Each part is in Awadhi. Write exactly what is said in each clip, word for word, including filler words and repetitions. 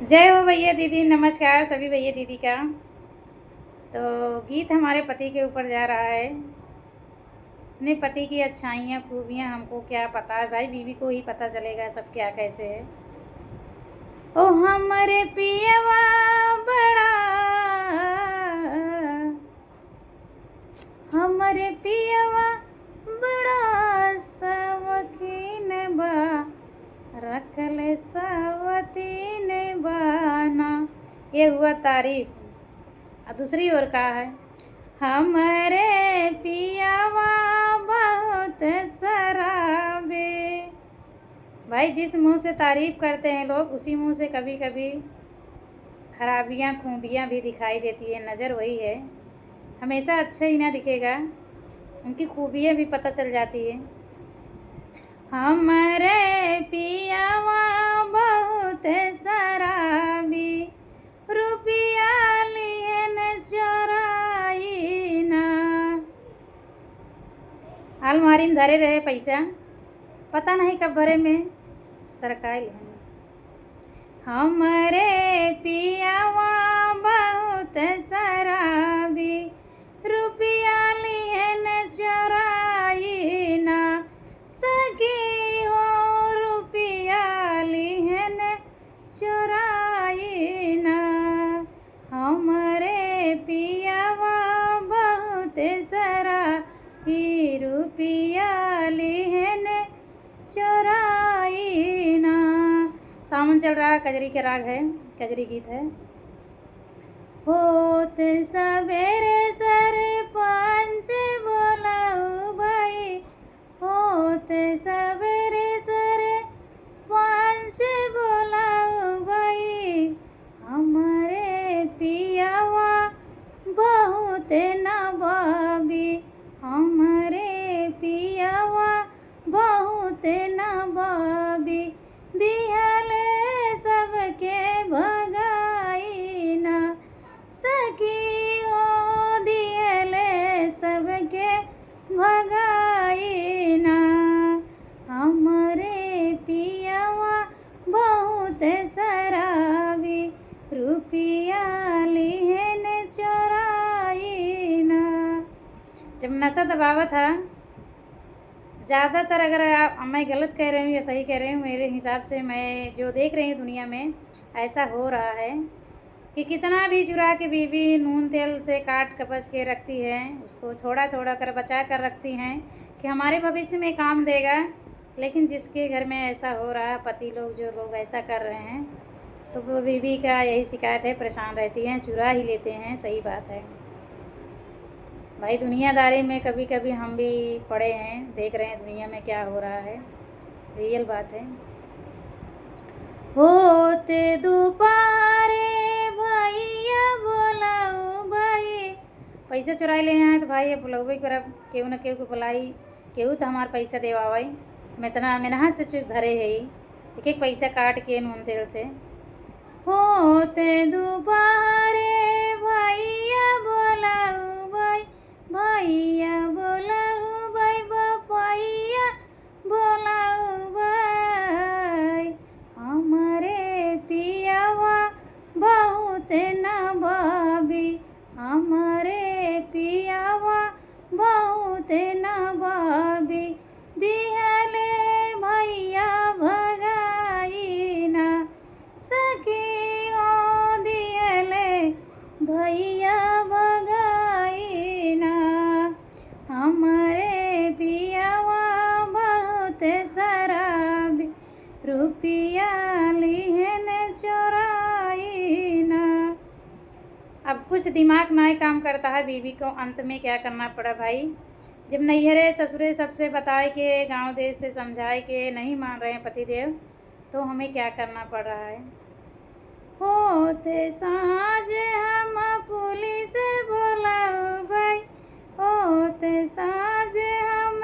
जय हो भैया दीदी, नमस्कार सभी भैया दीदी का। तो गीत हमारे पति के ऊपर जा रहा है। अपने पति की अच्छाइयाँ, खूबियाँ हमको क्या पता है भाई, बीवी को ही पता चलेगा सब क्या कैसे है। ओ हमरे पियवा बड़ा, हमरे पियवा बड़ा सवकीन बा, रखले सवतीन बाना। ये हुआ तारीफ। और दूसरी ओर का है, हमरे पियवा बहुत शराबी। भाई, जिस मुंह से तारीफ करते हैं लोग, उसी मुंह से कभी-कभी खराबियां, खूबियां भी दिखाई देती है। नज़र वही है, हमेशा अच्छा ही ना दिखेगा, उनकी खूबियां भी पता चल जाती है। हमरे पियवा बहुत शराबी, रुपया लिहन चोराई ना। अलमारी में धरे रहे पैसा, पता नहीं कब भरे में सरकाई लिहन। हमरे पियवा बहुत शराबी, रुपया लिहन चोराई ना। सखी हो, रुपया लिहन चोराई ना। हमरे पियवा बहुत शराबी, रुपया लिहन चोराई ना। सावन चल रहा है, कजरी के राग है, कजरी गीत है। होत सबेरे सरपंच बोलाऊ भाई, होत सबेरे सरपंच बोलाऊ भाई, हमरे पियवा बहुत नवाबी, हमरे पियवा बहुत नवाबी, दिहले सबके भगाई ना। सखी हो, दिहले सबके भगाई ना। हमरे पियवा बहुत शराबी, रुपया लिहन चोराई ना। जब नशा दबावत है, ज़्यादातर, अगर आप, मैं गलत कह रही हूँ या सही कह रही हूँ, मेरे हिसाब से मैं जो देख रही हूँ दुनिया में, ऐसा हो रहा है कि कितना भी चुरा के बीवी नून तेल से काट कपच के रखती है, उसको थोड़ा थोड़ा कर बचा कर रखती हैं कि हमारे भविष्य में काम देगा। लेकिन जिसके घर में ऐसा हो रहा है, पति लोग जो लोग ऐसा कर रहे हैं, तो वो बीवी का यही शिकायत है, परेशान रहती हैं, चुरा ही लेते हैं। सही बात है भाई, दुनियादारी में कभी-कभी हम भी पड़े हैं, देख रहे हैं दुनिया में क्या हो रहा है, रियल बात है। होते दोपहरे भैया बोलाऊ भाई, पैसा चुराई ले हैं तो भाई, अब बुलउबे करब, केहू न केहू के बुलाई, केहू तो हमार पैसा देवावई। हम इतना मेहनत से चु-, धरे है, एक एक पैसा काट के नून तेल से। होते दोपहरे भैया बोलाऊ भाई, भैया बोलाऊ भाई, बपैया बोलाऊ भाई, हमरे पियवा बहुत नवाबी, हमरे पियवा बहुत नवाबी, दिहले भैया भगाई ना। सखी हो, दिहले भैया भगाई ना। हमरे पियवा बहुत शराबी, रुपया लिहन चोराई ना। अब कुछ दिमाग ना काम करता है, बीवी को अंत में क्या करना पड़ा भाई। जब नैहरे ससुरे सबसे बताए के, गांव देश से समझाए के नहीं मान रहे हैं पतिदेव, तो हमें क्या करना पड़ रहा है। होते साँझ हम पुलिस बोलाऊ भाई, होते साँझ हम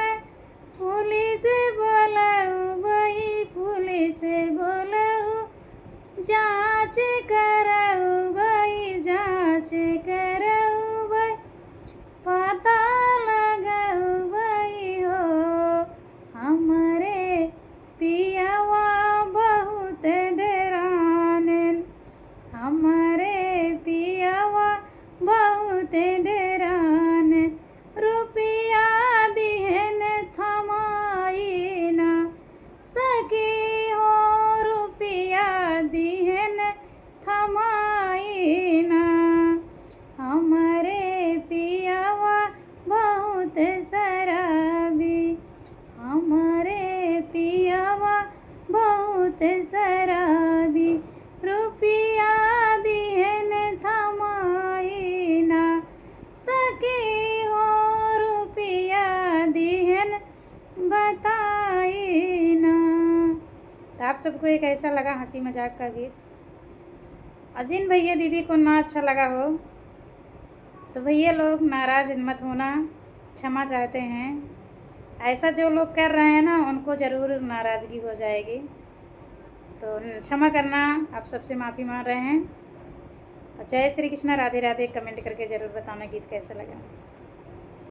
पुलिस बोलाऊ भाई, पुलिस बोलाऊ, जाँच कराऊ भाई, जाँच कराऊ भाई, पता लगाऊ भाई हो, हमरे पियवा बहुत डेरानेन, शराबी रुपया दिहन थमाई ना, सखी हो रुपया दिहन बताई ना। तो आप सबको ये कैसा लगा हंसी मजाक का गीत? और जिन भैया दीदी को ना अच्छा लगा हो, तो भैया लोग नाराज़ मत होना, क्षमा चाहते हैं। ऐसा जो लोग कर रहे हैं ना, उनको ज़रूर नाराज़गी हो जाएगी। तो क्षमा करना, आप सबसे माफ़ी मांग रहे हैं। और जय श्री कृष्णा, राधे राधे। कमेंट करके ज़रूर बताना गीत कैसा लगा।